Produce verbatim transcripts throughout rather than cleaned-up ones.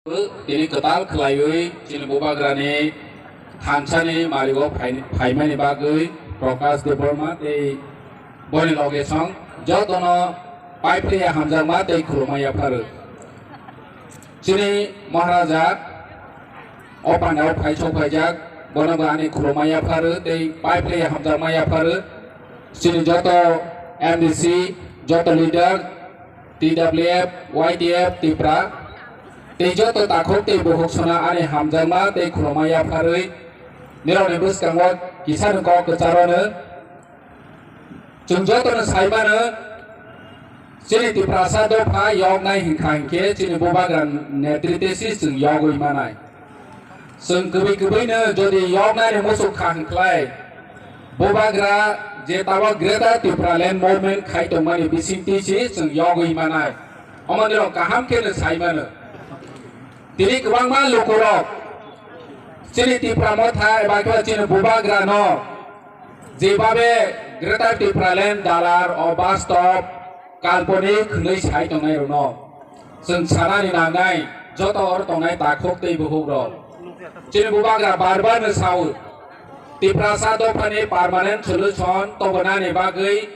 Tini kwtal khwlaiwi chini Bubagrani thansani marigo phai-, phaimani bagwi Prakash Debbarma tei boni loge song jotono paiphlaiya hamjakma tei khulumma yapharo. Chini Maharaja o pandao phai sok phaijak, bono bo ani khulumma yapharo tei paiphlaiya hamjakma yapharo. Chini joto M D C, joto leader, T W F, Y T F, Tipra, tei joto takhuk tei bukhuk sona ani hamjakma tei khulumma yapharwi nirokni bwskango kisa ni kok kwcharo no. Chwng jotono sai mano, chini Tiprasa dopha yoknai hinkha hinkhe chini Bubagra netrite si chwng yogwi manai. Chwng kwbwi kwbwino jodi yoknaini muchuk kha hinkhlai, Bubagra je tabok Greater Tipraland Movement khai tongmani bisingtwi si chwng yogwi manai. Omonirok kaham kheno sai mano. Tini kwbangma lukurok chini Tipra Motha eba khe chini Bubagrano jebabe Greater Tipraland dalar, obastob, kalponik hwnwi sai tongnairokno chwng sanani nangnai, joto oro tongnai takhuk tei bukhukrok. Chini Bubagra bar bar no sao, Tiprasa dophani permanent solution tobonani bagwi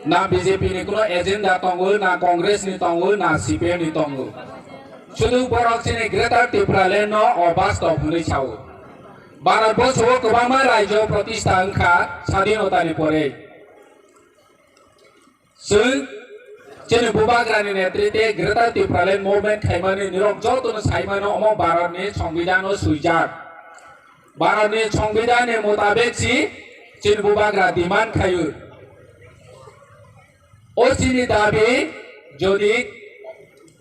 na B J P ni kuno agenda tongo, na Congress ni tongo, na C P M ni tongo. Sudu borok chini Greater Tipraland no obastob hwnwi sao. Bharat borsho o kwbangma rajyo pratistha wngkha sadinotani pore. Chwng chini Bubagrani netrite Greater Tipraland Movement khaimani nirok jotono saimano omo Bharatni Songbidan o swijak. Bharatni Songbidanni mutabek si chini Bubagra demand khaio. O chini dabi jodi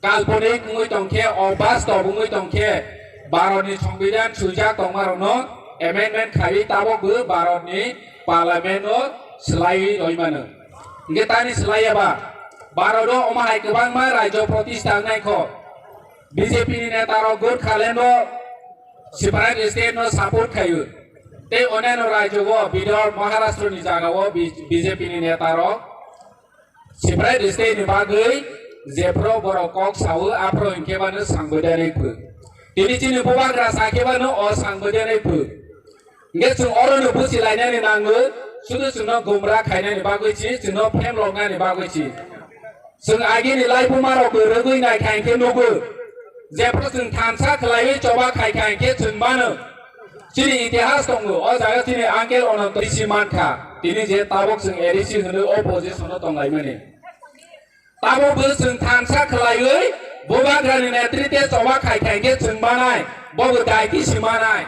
kalponik wngwi tongkhe, obastob wngwi tongkhe, Bharatni Songbidan swijak tongmarokno amendment khaiwi tabokbo Bharatni Parliament o swlaiwi roimano. Hingke tani swlaiya ba? Bharat o omo hai kwbangma rajyo pratistha wngnai kho. B J P ni neta rok Gorkhaland o separate state no support khaio. Tei oneno rajyo o Bidor Maharashtra ni jaga o B J P ni neta rok separate state ni bagwi jephru borok kok sao, aphru hinkhe bano sangboidanai phu. Tini chini Bubagra sakhe bano o sangboidanai phu. Hingke chwng oro no buchi lainani nango, sudu chwngno gumra khainani bagwi si, chwngno phemloknani bagwi si. Chwng agini laibuma rok bo rwgwi nai kha hinkhe nugo. Jephru chwng thansa khwlaiwi choba khai kha hinkhe chwng mano. Chini itihas tongo, o jaga chini Angel Ononto risi mankha. Tini je tabok chwng A D C hwnwi o position o tonglaimani. Tabok bo chwng thansa khwlaiwi Bubagrani netrite choba khai khai khe chwng manai, bobo daiti si manai.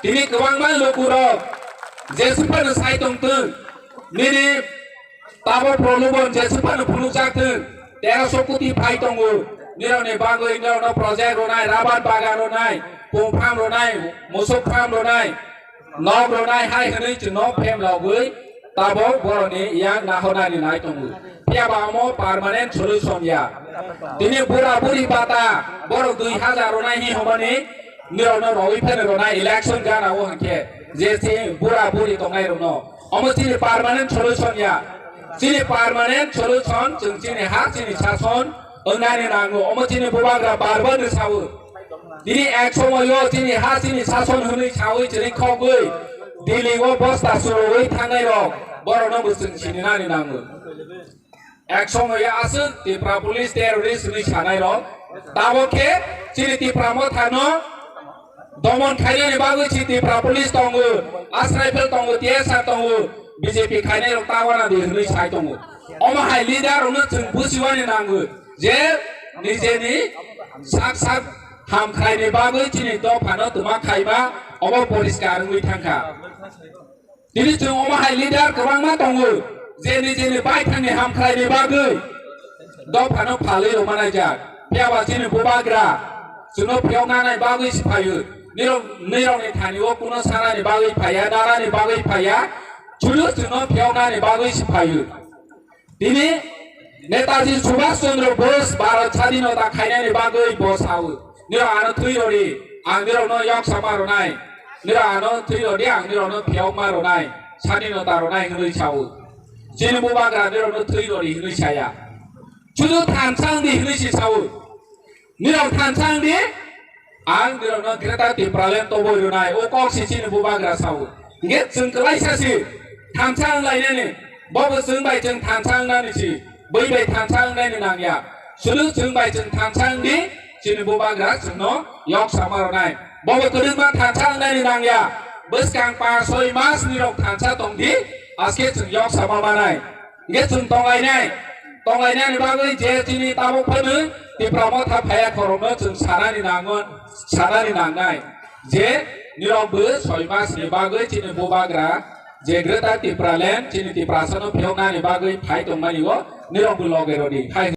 Tini kwbangma lukurok jeswk phano sai tongtwng, nini tabo prolobon jeswk phano phunukjak thwng, tero so koti phai tongo, nirokni bagwi nirokno project rwnai, rabar bagan rwnai, pum farm rwnai, musuk farm rwnai, nok rwnai hai hwnwi chwngno phemlogwi tabok borokni yang nahornani nai tongo. Phiya ba omo permanent solution ya. Tini bura buri bata borok dui hajar rwnai hi hwnmani nirokno rogwi phano rwnai election gana o hwnkhe je si bura buri tongnai rokno. Omo chini permanent solution ya. Chini permanent solution chwng chini ha chini sason wngnani nango. Omo chini bubagra bar bar ni sawo. Tini ek somoyo chini ha chini sason hwnwi sawi chini khogwi Delhi o bosta surowi thangnai rok borokno bo chwng sininani nango. Ek somoyo aswk Tipra police terrorist hwnwi sanai rok tabok khe chini Tipra mothano domon khainani bagwi si Tipra police tongo, Asraifel tongo, T S R tongo, B J P khainai rok tawana di hwnwi sai tongo. Omo hai leader rokno chwng busiwani nango. Je nijeni sak sak hamkhraini bagwi chini dophano twma khaima obo poriskar wngwi thangkha. Tini chwng omo hai leader kwbangma tongo, je nijeni baithangni hamkhraini bagwi dophano phalwi rwmanaijak. Phiya ba chini bubagra chwngno phiyoknani bagwi si phaio. Nirok, nirokni thani o kuno sanani bagwi phaiya, narani bagwi phaiya, chwngno chwngno phiyoknani bagwi si phaio. Tini Netaji Subhash Chandra Bose Bharat Sadinota khainani bagwi bo sao, "Nirok ano thwi rodi, ang nirokno yok sama rwnai. Nirok ano thwi rodi, ang nirokno phiyokma rwnai, sadinota rwnai," hwnwi sao. Chini bubagra nirokno thwi rodi hwnwi saya. Chudu thansa wngdi hwnwi si sao. Nirok thansa wngdi, Ang nirokno Greater Tipraland toboi rwnai, o kok si chini bubagra sao. Hingke chwng kwlaisa si thansa wng lainani, bobo chwng bai chwng thansa wngnani si, bui bai thansa wngnani nangya. Sulu chwng bai chwng thansa wngdi, chini bubagra chwngno yok sama rwnai. Bobo kwdwkma thansa wngnani nangya. Bwskang pa soi mas nirok thansa tongdi, aske chwng yok sama manai. Hingke chwng tonglainai, tonglainani bagwi je chini tabuk phano Tipra Motha phaiya khorokno chwng sanani nango, sanani nangnai. Je nirok bo soi mas ni bagwi chini bubagra je Greater Tipraland chini Tiprasano phiyoknani bagwi phai tongmani o nirok bo loge rodi. Hai